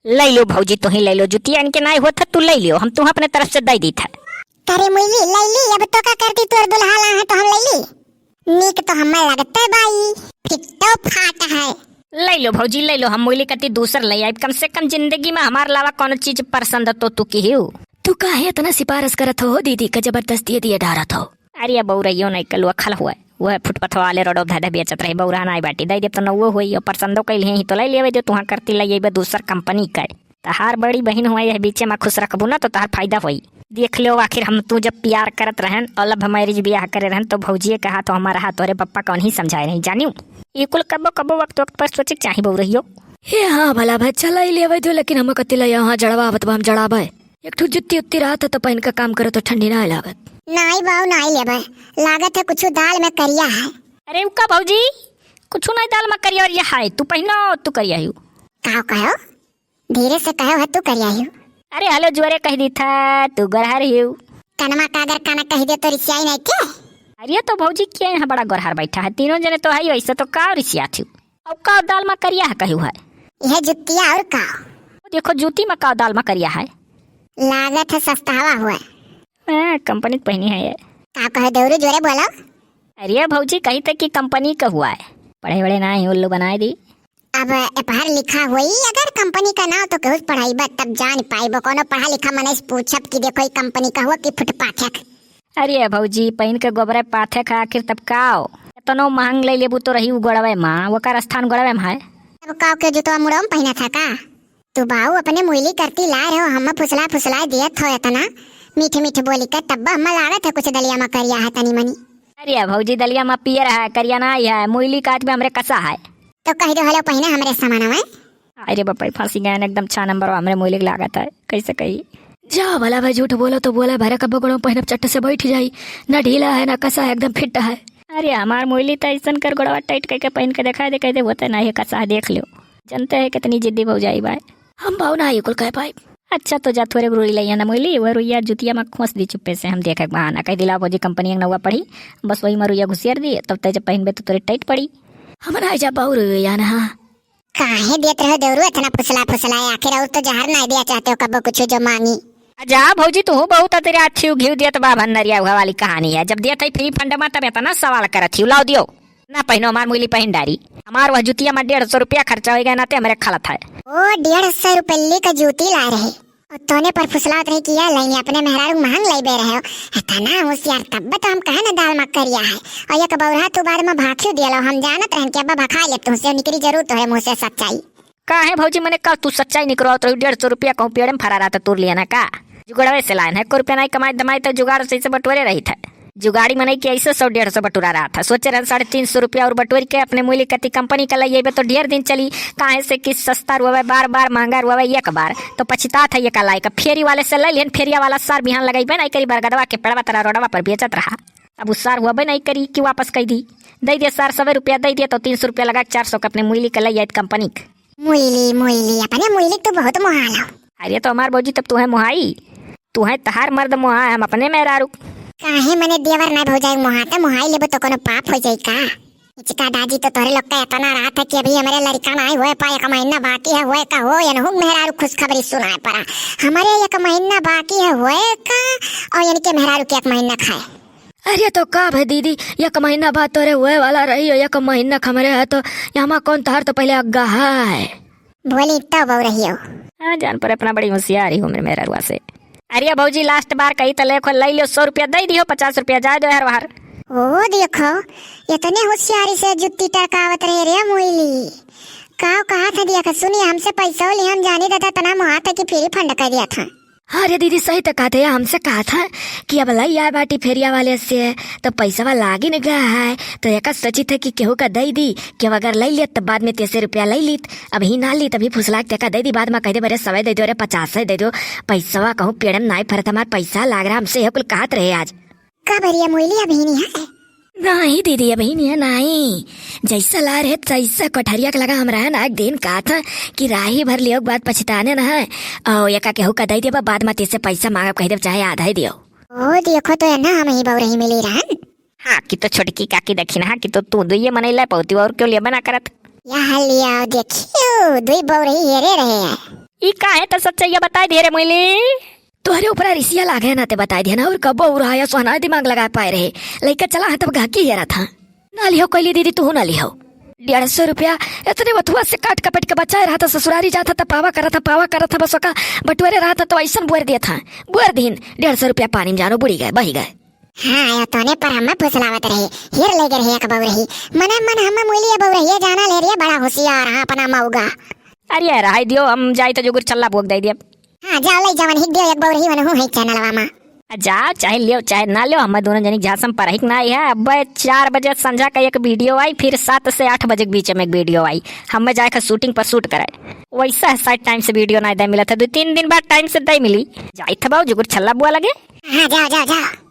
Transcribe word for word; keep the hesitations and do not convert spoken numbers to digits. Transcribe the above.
लइ लियो भौजी, तुहीं लइ लियो, जुतिया इनके नाई होत है, तू लइ लियो, हम तुहाँ अपने तरफ से दइ दीत है। करे मुइली, लइ ली, अब तो का करती, तोर दुल्हा ला है तो हम लइ ली। नीक तो हमें लगते बाई, फिट्टो फाट है। लइ लियो भौजी, लइ लियो, हम मुइली कती दूसर लइ आइब, कम से कम जिंदगी में हमार लावा कौनो चीज पसंद तो तू किहियो। तू काहे इतना सिफारिश करत हो दीदी का, जबरदस्ती दिए डारत हो? अरे बउरहियो नहीं कलुआ खल हुआ, वह फुटपाथ वाले रोडो धे धे बेचत रही, बउरा नाई बाटी, दइ देब तो नउवो होई, और पसंदो कइल ही तो लइ लेवे दे, तुहाँ करती लइ अइबे दूसर कंपनी का। तहार बड़ी बहिन हुआ यह बीचे में खुश रखबू ना तो तहार फायदा होई। देख लो आखिर हम तू जब प्यार करत रहन और love marriage बियाह करे रहन तो भौजिए कहा तो हमारा हाथ तोरे पप्पा कौन ही समझाए नहीं जानियो। ई कुल कब्बो कब्बो वक्त वक्त पर सोचे के चाही बउरहियो। हे हाँ भला भाई चला ही लेवे दो, लेकिन हम कति ला यहाँ जड़वा आवत बा, हम जड़ाबे। एक ठो जुत्ती उत्ती रहत है तो पहिन के काम करो तो ठंडी ना लागत। नाई बाऊ नाई लेबे, लागत है कुछ दाल में करिया है। अरे उका भौजी, कुछ नहीं दाल में करिया और ये है, तू पहिनो तू करिया ही। का कहो? धीरे से कहो है तू करिया ही। अरे हेलो जुअरे कह दी था, तू गरहर ही। कनमा का अगर काना कह दे तो रिसियाई नहीं के? अरे तो भौजी के यहाँ बड़ा गरहर बैठा है, तीनों जने तो है ही, ऐसे तो का रिसिया थी। अब का दाल में करिया है कहू है? यह जुतिया और का? देखो जूती में का दाल में करिया है। लागत है सस्ता हवा हुआ। हाँ, कंपनी के पहिनी है ये। का कहे देवरू जोरे बोलो। अरे भौजी कही तक की कंपनी का हुआ है, पढ़े वढ़े ना ही उल्लू बनाए दी। अब एपहर लिखा हुई अगर कंपनी का नाव तो केहू पढ़ाई बा तब जान पाइबो, कोनो पढ़ा लिखा मनई से पूछब कि देखो ई कंपनी का हुआ कि फुटपाथक। अरे भौजी पहिन के गोबरे पाथक है आखिर तब का हो? एतनो महंग ले लेबू तो रही उ गोड़वे मा, ओकर स्थान गोड़वे मा है। तब का के जुतवा मुड़वा में पहिना था का? तू बाऊ अपने मुइली करती लाए रहो, हम फुसला फुसला दियत हो एतना मीठ मीठ बोली के, तब हम लागत है कुछ दलिया मा करिया है तनी मनी। अरे भौजी दलिया मा पियर है, करिया नाई है, मुइली काट में हमरे कसा है। तो कह दो हेलो पहिने हमरे सामान में। अरे बापा फांसी गए एकदम छह नंबर हमरे मुइली के लागत है, कैसे कही? जा भला भाई झूठ बोलो तो बोला भरा कब्बो गोड़वा पहिनब चट्ट से बैठ जाई, ना ढीला है ना कसा है एकदम फिट है। अरे हमार मुइली तो ऐसन कर गोड़वा टाइट करके पहिन के दिखाई दे, कह दे होते ना है कसा है देख लो। जनते है कितनी जिद्दी भौजाई बाय। हम बाऊ ना ये कुल कह पाए। अच्छा तो जा थोरे रुई लइया ना मुइली, वह रुइया जुतिया में खोस दी चुप्पे से, हम देखे बहाना कह दिला भौजी कंपनी नौवा पड़ी, बस वही में रुइया घुसियर दी, तब ते जब पहिनबे तो तोरे टाइट पड़ी। हम ना जा बाऊ रुइया ना। काहे देत रहो देवरू इतना फुसला फुसला, आखिर और तो जहर ना दिया चाहते हो कबो कुछ जो मांगी। जा भौजी तू बहुत अतिरा अच्छी घिव दियत बा भंडरिया हुआ वाली कहानी है, जब दियत है फ्री फंड में तब इतना सवाल करत ही, लाओ दियो। ना पहिनो, हमार मुइली पहिन डारी। हमार वह जुतिया में डेढ़ सौ रुपया खर्चा होइ गया, ना ते हमरे खलत है। ओ, डेढ़ सौ रुपये का जूती लाए रहे। और तोने पर फुसलावत रही कि यह लाइन अपने मेहरारू महंग लाइबे रहे हो। इतना होशियार तब तो हम कहे ना दाल में करिया है। और एक बौरा तू बाद में भाखियो दिया लो, हम जानत रहन कि अब भखा ले तुमसे निकली जरूर तोहरे मुंह से सच्चाई। काहे भौजी मने का तू सच्चाई निकलवावत रही? डेढ़ सौ रुपया कहूँ पेड़े में फरा रहा था तोर लिया ना का? जुगड़वे से लाइन है, एको रुपया नहीं कमाई धमाई तो जुगाड़ से इसे बटोरे रही था। जुगाड़ी मनई के ऐसे सौ डेढ़ सौ बटुरा रहा था। सोचे रहन साढ़े तीन सौ रुपया और बटोर के अपने मुइली कती कंपनी का लई अइबे तो ढेर दिन चली। काहे से कि सस्ता रुआवे बार बार, महंगा रुआवे एक बार। तो पछितात है ये का लाई का। फेरी वाले से लई लिहन, फेरिया वाला सार बिहान लगइबे नहीं करी, बरगदवा के पेड़वा तरा रोडवा पर बेचत रहा। अब उ सार हुआबे नहीं करी कि वापस कई दी। दई दे सार सौ रुपया दई दे तो तीन सौ रुपया लगा के चार सौ के अपने मुइली का लई आइत कंपनी के। मुइली, मुइली, अपने मुइली तू बहुत मोहालो। अरे तो हमार भौजी तब तू है मोहाई, तू है तहार मर्द मोहा, हम अपने मेहरारू। काहे मने देवर ना भौजाई मोहा, त मोहाई लेबो तो कोनो पाप हो जाई का? इचका दाजी तो तोरे लोग का इतना रात है कि अभी हमारे लड़का ना आए हुए पा, एक महीना बाकी है हुए का हो, एनहु मेहरारू खुशखबरी सुनाए पड़ा। हमारे एक महीना बाकी है हुए का और इनके मेहरारू के एक महीना खाए। अरे तो का भाई दीदी, एक महीना बाद तोरे हुए वाला रही हो, एक महीना खमरे है तो यहाँ कौन तोहर तो पहले अग्गा है। बोली तो बहू रही हो। हाँ जान पर अपना बड़ी होशियारी हो मेरे मेहररुआ से। अरे भौजी लास्ट बार कही तो लेखो लई लियो सौ रुपया दई दियो, पचास रुपया जाए दो यार बाहर। ओ देखो इतने होशियारी से जुत्ती टरकावत रहे रे मुइली। का कहा था दिया था सुनिए हमसे पैसा लिया हम जानी दादा तना मुहा था कि फ्री फंड कर दिया था। हाँ रे दीदी, सही तो कहत है, हमसे कहत है कि अब लई आए बाटी फेरिया वाले से, तो पैसवा लागी न गया है, तो एका सोचित है कि केहू का दई दी, केहू अगर लई लेत, तो बाद में तेसे रुपया लई लीत, अबही ना लीत, अबही फुसला के तेका दई दी, बाद में कह दे, "बरे सवे दे दो, रे पचासे दे दो, पैसवा कहूँ पेड़े में नाई फरत, हमार पैसा लाग रहा," हमसे यह कुल कहत रहे आज। का बरिया मोइली अबही नहीं है? नाही दीदी, अबही नहीं है, नाही। जैसा ला रहे तैसा कोठरिया के लगा हम रहे ना, एक दिन कहा था कि राही भर लियो के बाद पछताने ना है। और एका केहू का दई देबा, बाद में तेसे पैसा मांगब, कह देब चाहे आधा ही दियो। ओ देखो तो है ना, हम ही बउरही मिली रहन। हाँ कि तो छोटकी काकी देखी ना, हाँ कि तो तू दुइये मनई ला पौती और क्यों लिया बना करत। या लिया देखियो, दुई बउरही हेरे रहे हैं। ई काहे त सच्चाइया बताइ दिहे रे मुइली? तोहरे ऊपर रिसिया लागे ना ते बताइ दिहे ना, और कबो उराया सोहना दिमाग लगाए पाए रहे। लइका चला है तब गाकी हेरा था। ना लिहो कोइली दीदी, तू ना लिहो। डेढ़ सौ रुपया इतने बथुआ से काट कपट के बचाए रहा था, ससुरारी जाता था, पावा करत था, पावा करत था, बस ओका बटुअरे रहा था, तो ऐसन बोर दिया था, बोर दिन डेढ़ सौ रुपया पानी में जानो बुड़ी गए, बही गए। हाँ, यो तोने पर हमें फुसलावत रहे, हिर ले गए रहे एक बउरही, मने मन हमें मुइली बउरही जाना ले रही है, बड़ा होशियार, हाँ, अपना मऊगा। अरे रहाई दियो, हम जाई तो जुगुर चल्ला बोक दे दिया। हाँ, जाओ, लई जवन हिक दियो, एक बउरही वनहु है चैनलवा मा। आ जाओ, चाहे लियो, चाहे ना लियो, हमें दोनों जनी झांसम पर हिक ना आई है। अब चार बजे संझा का एक वीडियो आई, फिर सात से आठ बजे के बीच में एक वीडियो आई। हमें जाए का शूटिंग पर शूट करे, वैसा है शायद टाइम से वीडियो ना दे मिला था, दो तीन दिन बाद टाइम से दे मिली। जाई था बाबू जुगुर छल्ला बुआ लगे। हाँ, जाओ, जाओ, जाओ।